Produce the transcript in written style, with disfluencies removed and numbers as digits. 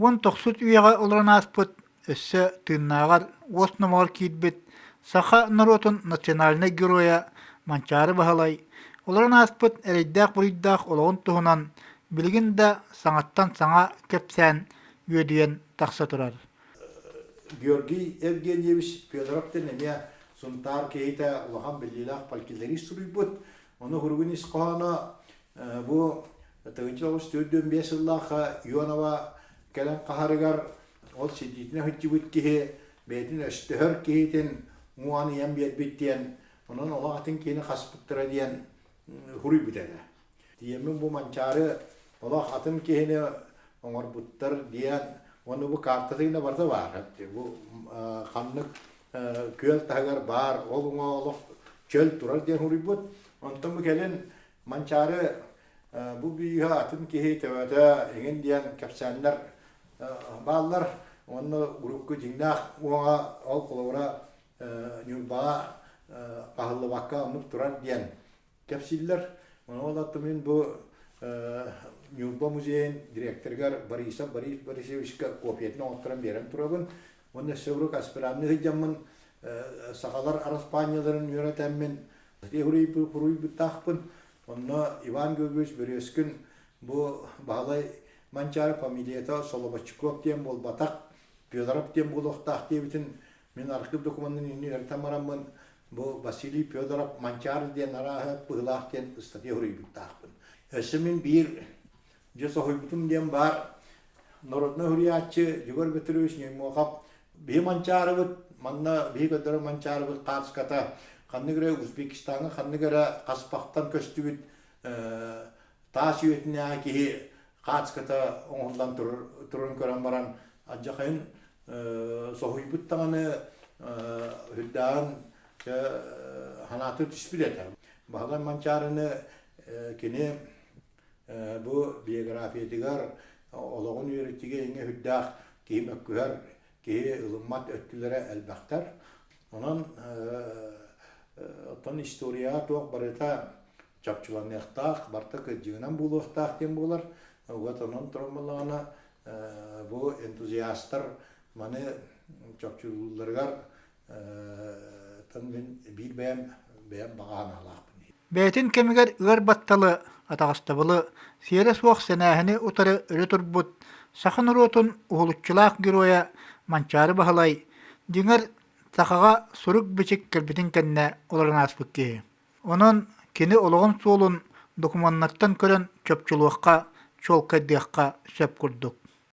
Уон тохсус үйэҕэ олорон ааспыт, өссө тыыннааҕар уос номоҕор киирбит саха норуотун национальнай геройа Манчаары Баһылай олорон ааспыт эрэйдээх-буруйдаах олоҕун туһунан билигин да саҥаттан саҥа кэпсээн үөдүйэн тахса турар. Георгий Евгеньевич Федоров диэн эмиэ Сунтаар киһитэ улахан биллиилээх фольклорист суруйбут. Ону суругун ис хоһооно бу 1945 сыллаахха Ионова кэлэн хаһарыгар ол сидиитинэ сылдьыбыт киһи бэйэтин өстөһөр киһитин уҥуоҕун ыйан биэрбит диэн, онон олох атын киһини хаспыттара диэн суруйбут этэ. Тиийэммин бу Манчаары олох атын киһини оҥорбуттар диэн уонна бу картатыгына барыта баар. Бу ханнык күөл таһыгар баар, ол уҥа олох чөл турар диэн суруйбут. Онтон бу кэлин Манчаары бу бүүһэ атын киһи төбөтө эҥин диэн кэпсээннэр бааллар. Уонна урукку дьиҥнээх уоҕа ол холобура Ньурбаҕа хаһыллыбакка оннук турар диэн кэпсииллэр. Ону ол мин бу Ньурба музейын директорыгар Борисов Борис Борисовичка копиятын оҥотторон биэрэн турабын. Уонна өссө урук аспиранныы сылдьаммын сахалар араспаанньаларын үөрэтэммин хуруйбуттаахпын. Онно Иван Георгиевич Березкин бу Баһылай Манчаары фамилията Солобочков диэн буолбатах, Федоров диэн буолуохтаах диэбитин мин архыып докумуонун үөрэтэн бараммын бу Василий Федоров Манчаары диэн арааһы быһыылаах диэн ыстатыйа суруйбуттаахпын. Өссө мин биир дьэ соһуйбутум диэн баар народнай суруйааччы Егор Петрович Неймохов биһи Манчаарыбыт манна биһи көрдөрөр Манчаарыбыт хаацката ханнык эрэ Узбекистаҥҥа ханнык эрэ хаспахтан көстүбүт таас үйэтинээҕи киһи хаацката оҥоһуллан турарын көрөн баран алдьархайын соһуйбут даҕаны үрдээҕин санаата түспүт этэ. Баһылай Манчаарыны кини бу биографиятыгар олоҕун үөрэтиигэ иҥэ үрдээх киһи мөккүһэр, киһи ылыммат өттүлэрэ элбэхтэр. Онон оттон историяҕа туох барыта чопчуланыахтаах, барыта кырдьыгынан буолуохтаах диэн буолар. Вот онон туран буоллаҕына бу энтузиастар маны чопчулуулларыгар мин биир бэйэм бэйэм баҕа санаалаахпын. Бэйэтин кэмигэр ыар батталы, атаҕастабылы, сиэрэ суох сэнээһини утары өрө турбут саха норуотун уһулуччулаах геройа Манчаары Баһылай, дьиҥэр, сахаҕа сурук-бичик кэлбитин кэннэ олорон ааспыт киһи. Онон кини олоҕун суолун докумуоннартан көрөн чопчулуохха, чуолкайдыахха сөп курдук.